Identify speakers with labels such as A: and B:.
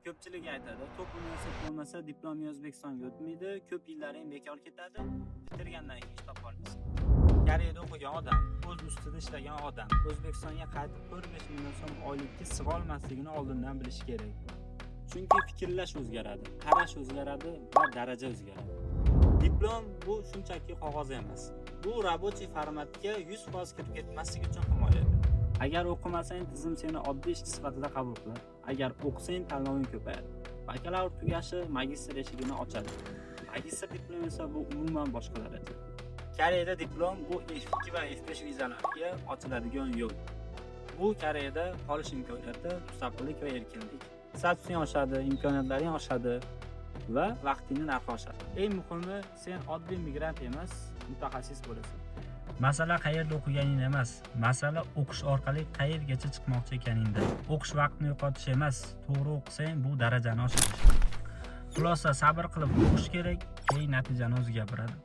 A: Ko'pchilik aytadi, top universitet bo'lmasa, diplom O'zbekistonga o'tmaydi, ko'p yillaring bekor ketadi, bitirgandan keyin ish topolmaysan. Koreyada o'qigan odam, o'z ustida ishlagan odam O'zbekistonga qaytib 4-5 million so'm oylikka sig'olmasligini oldindan bilishi kerak. Chunki fikrlash o'zgaradi, qarash o'zgaradi va daraja o'zgaradi. Diplom bu shunchaki qog'oz emas. Bu рабочий formatga 100% kirib ketmaslik uchun himoya. Agar o'qimasang, tizim seni oddiy ishchi sifatida qabul qiladi. Agar o'qisang, tanloving ko'payadi. Bakalavr tugashi magistr eshigini ochadi. Magistr diplomi esa bu umuman boshqa daraja. Koreyada diplom bu F2 va F5 vizalariga ochiladigan yo'l. Bu Koreyada qolish imkoniyati, mustaqillik va erkinlik. Statusing oshadi, imkoniyatlaring oshadi va vaqtingni narxi oshadi. Eng muhimi, sen oddiy migrant emas, mutaxassis bo'lasan. Masala qayerda o'qiganing emas, masala o'qish orqali qayergacha chiqmoqchi ekaningda. O'qish vaqtni yo'qotish emas, to'g'ri o'qisang, bu darajani oshirish. Xulosa, sabr qilib o'qish kerak, keyin natijani o'zi gapiradi.